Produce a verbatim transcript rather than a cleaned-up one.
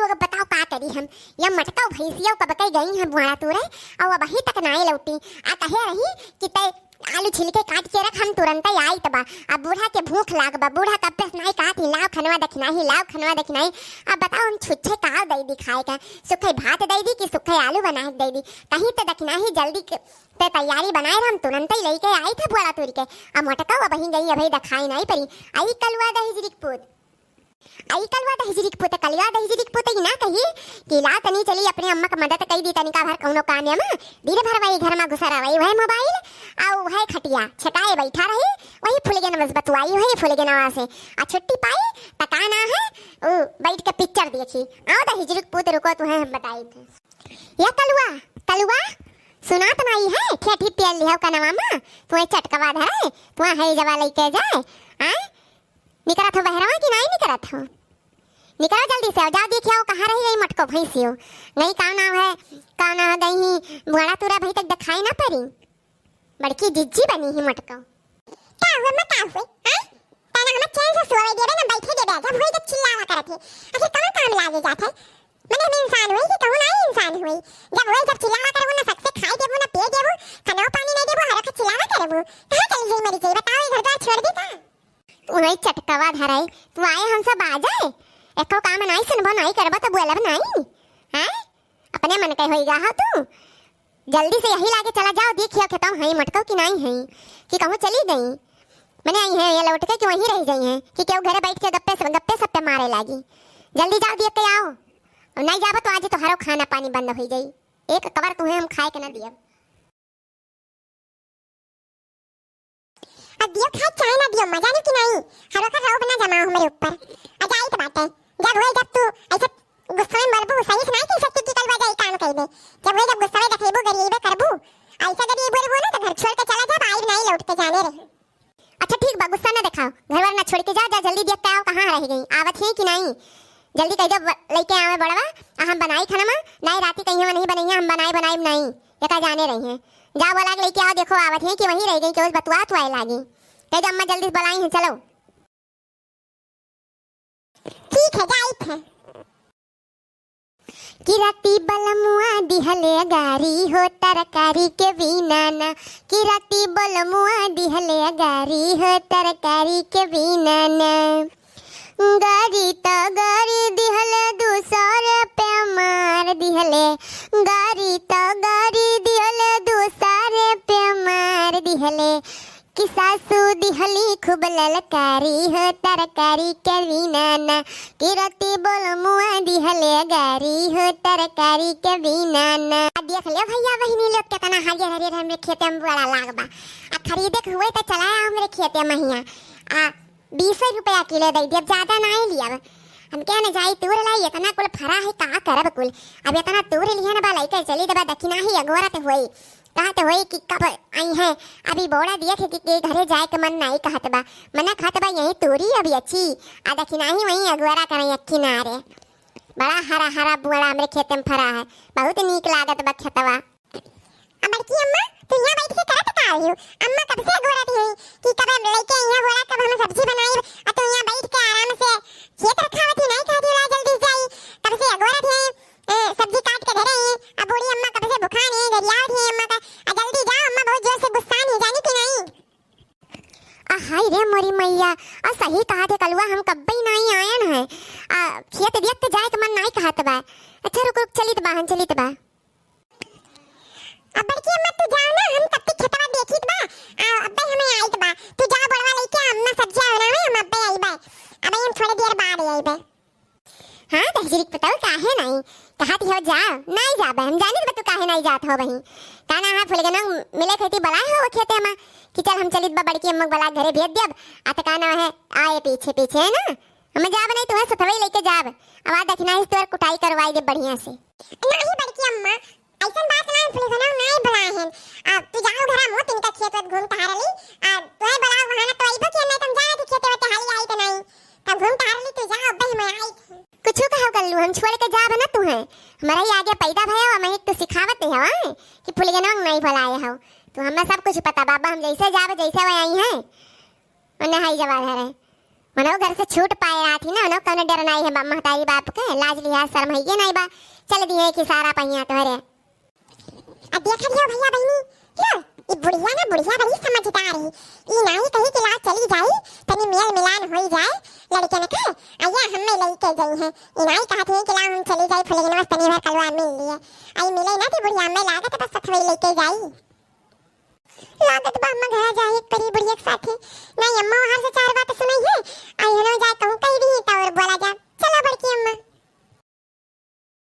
अब बताओ का करी हम, या मटका भैंसिया कब के गई हैं बुआड़ा तूरे, अउ अबहीं तक नाई लौटी। आ कहे रही कि तै आलू छिलके काट के रख, हम तुरंतै आइत बा। अब बूढ़ा के भूख लाग बा, बूढ़ा कब से नाई कहत ही, "लाव खनवा दखिनाही, लाव खनवा दखिनाही।" अब बताओ हम छुच्छे का दइ दी खाए का, सुखै भात दइ दी कि सुखै आलू बनाए के दइ दी? कहीं तो दखिनाही जल्दी के, ते तैयारी बनाए रह, हम तुरंतै लइके आइत है बुआड़ा तूर के। अब मटका अबहीं गई, अबहीं दखाई नाई परी। आई कलुआ दहिजरी के पूत। आई कलुआ दहिजरी के पूत, कलुआ दहिजरी के पूत ई ना कही कि ला तनी चली अपने अम्मा के मदद कई दी तनिका भर कौनो काम में। दिन भर वही घर में घुसा रही, वही मोबाइल अउ वही खटिया छटाए बैठा रही, वही फुलगेना बस बतुआई, वही फुलगेना से। आ छुट्टी पाई त का ना है, उ बैठ के पिक्चर देखी। आओ दहिजरी के पूत रुको, तुहे हम बताई थे। या कलुआ, कलुआ, सुनात नाई है, ठेठी पेल लिहौ कनवा में, तुहे चटकवा धरे, तुहे है जवा लइके जाए, आए? निकरत हो बहरवा कि नाई निकरत हो? निकरो जल्दी से, जाओ देखियो कहाँ रही गई मटको भैंसियो। गई का नाम है, का नाम है, गई ही बुआड़ा तूरा भाई तक दिखाई ना पड़ी। बड़की जिज्जी बनी ही मटको। का हुए, माँ, का हुए? हाँ? ताना हमें चैन से सोवे देबे ना, बैठे देबे, जब हुए जब चिल्लावा करत है। आखिर कौन काम लागे जात है? मने हम इंसान हुई कि कहूँ ना इंसान हुई? जब हुए जब चिल्लावा करबू ना, सबसे खाई देबू ना, पिए देबू, खाना पानी नहीं देबू, हर वक्त चिल्लावा करबू। कहाँ चली जाई मरी जाई? बताओ, ये घर द्वार छोड़ दी का? तू नहीं चटकवा धराई, तू आए हम सब आ जाए। एको काम नहीं सुनबो, नहीं करबो तो बोलब नहीं। हैं? अपने मन के होई गा हो तू। जल्दी से यही लागे चला जाओ, देखियो खेतों हई मटको कि नाई हई, कि कहूँ चली गई। मने आई है ये लौट के कि वहीं रह जाई है, कि केहू घरे बैठ के गप्पे से, गप्पे सप्पे मारे लागी। जल्दी जाओ, देख के आओ। और नहीं जाबो तो आज तोहरो खाना पानी बंद होई जाई। एक कबर तुहे हम खाए के ना दियब। अब दियो खाए चाहे ना दियो, मजा नहीं कि नहीं, हर वक्त रौब ना जमाओ हमरे ऊपर। आ जाइत बाटे, जब होए जब तू ऐसे गुस्सा में मरबू, सही से नहीं कह सकती कि कलुआ जाई काम कइले। जब होए जब गुस्सा में देखेबू, गरिएबे करबू, ऐसा जब ये बोलबू ना तो घर छोड़ के चला जा, आइब नहीं लौट के जाने रहे। अच्छा ठीक बा, गुस्सा ना देखाओ, घर वर ना छोड़ के जा, जा जल्दी देख के आओ कहाँ रह गई, आवत है कि नहीं। जल्दी कह दो ब-, लइके आवे बड़वा, आ हम बनाई खाना मा, नाई राती कहीं हम नहीं बनइया, हम बनाई बनाई नहीं, ये का जाने रही हैं। जा बोला के लइके आओ, देखो आवत है कि वहीं रह गई, केहू बतुआ तो आए लागी। कह दो अम्मा जल्दी से बुलाई हैं, चलो। ठीक है, जाइत है। कि राती बलमुआ दिहले गारी हो तरकारी के बिना ना, कि राती बलमुआ दिहले गारी हो तरकारी के बिना ना। गारी त गारी दिहले दूसरे पे मार दिहले, गारी त गारी दिहले दूसरे पे मार दिहले। कि सासू दिहली खूब ललकारी हो तरकारी के बिना ना, कि राती बलमुआ दिहले गारी हो तरकारी के बिना ना। आ देख ले भैया बहिनी लोग, केतना हरियर हरियर हमरे खेते में बड़ा लाग बा। आ खरीदे के हुए त चला आ हमरे खेते महिया। आ बीस रुपया किलो दे दियब, ज्यादा नाई लियब। हम क्या न जाई तूर लाई, इतना कुल फरा है, का करब कुल। अब इतना तूर लिहन बा, लइके चली दबा, दखिनाही अगोरत होई। कहत होई कि कब आई हैं, अभी बोड़ा दिया थे कि, कि घरे जाए के मन नाई कहत बा। मना कहत बा यही तूरी अभी अच्छी, आ दखिनाही वहीं अगोरा करें एक किनारे। बड़ा हरा हरा बोड़ा हमरे खेते में फरा है, बहुत नीक लागत बा खेतवा। अब बड़की अम्मा, तू यहाँ बैठ के करत का रही हो? अम्मा कब से अगोरत है कि कब लइके यहाँ बोला, कब हम सब्जी बनाई, आ तू यहाँ बैठ के आराम से खेत रखावत ही, नहीं कहती ला जल्दी से आई, कब से अगोरत है, ए, सब्जी काट के धरे हैं, अब बूढ़ी अम्मा कब से भुखान है, गरियावत है अम्मा का, आ जल्दी जाओ, अम्मा बहुत जोर से गुस्सान है, जानी कि नहीं? आ हाय रे मोरी मैया, आ सही कहा थे कलुआ, हम कब्बे ही नहीं आयन है, आ खेत देख के जाए के मन नहीं कहत बा। अच्छा रुक रुक, चलित बा, हम चलित बा। अब बड़की अम्मा तू जाओ ना, हम तब तक खेतवा देखित बा, आ, अब्बे हमें आइत बा। तू जाओ बड़वा लइके अम्मा सब्जिया बनावे, हम अब्बे आइबे। अबे हम थोड़े देर बाद आइबे। हाँ, दहिजरी के पुतऊ काहे नाई? कहा थी हो जाओ, नाई जाबे, हम जानित बा तू काहे नाई जात हो बही। का ना है फुलगेना मिले खेती बलाए हो वो खेते में, कि चल हम चलित बा बड़की अम्मा के बला घरे भेज दियब, आ त का ना है आए पीछे पीछे है ना। हम जाब नहीं, तुम्हें सथवई लेके जाब। अब आ देखना है तोर कुटाई करवाई दे बढ़िया से। नहीं बड़की अम्मा, ऐसन बात ना है, पुलिस वाला नहीं बुलाए हैं। आ, तू जाओ घरा मोत इनका खेत वेत घूम टहर ली। आ, तोहे बुलाओ वहाँ ना तो अइबो किया, नहीं तो हम जाए थे खेते वेते हाली आई तो नहीं। तब घूम टहर ली, तू जाओ, अब्बे हम आई थे। कुछ कहो कल्लू, हम छोड़ के जाब ना तुम्हें। हमारा ही आगे पैदा भया हुआ, मैं एक तो सिखावत है हवा कि फुलगेना नहीं बुलाए हो। तो हमें सब कुछ पता बाबा, हम जैसे जाब जैसे वह आई हैं। और नहाई जवा धरे। उन्हों घर से छूट पाए रहत ही ना, उन्हों कौनो डर नाई है बा-, महतारी बाप के, लाज लिहाज शर्म है ये नाई बा, चल दिए कि सारा पहिया तोहरे। अब देख लियो भैया बहिनी, लो, ई बुढ़िया ना, बुढ़िया बड़ी समझदार है। ई नाई कही कि ला चली जाई, तनी मेल मिलान होई जाए लड़कन के, अइया हमें लइके गई है। ई नाई कहत है कि ला हम चली जाई फुलगनवा से तनी भर कलवा मिल लिए। आई मिले ना ती बुढ़िया, हमें लागत बस सथवे लइके जाई। लागत बा हम घर जाए।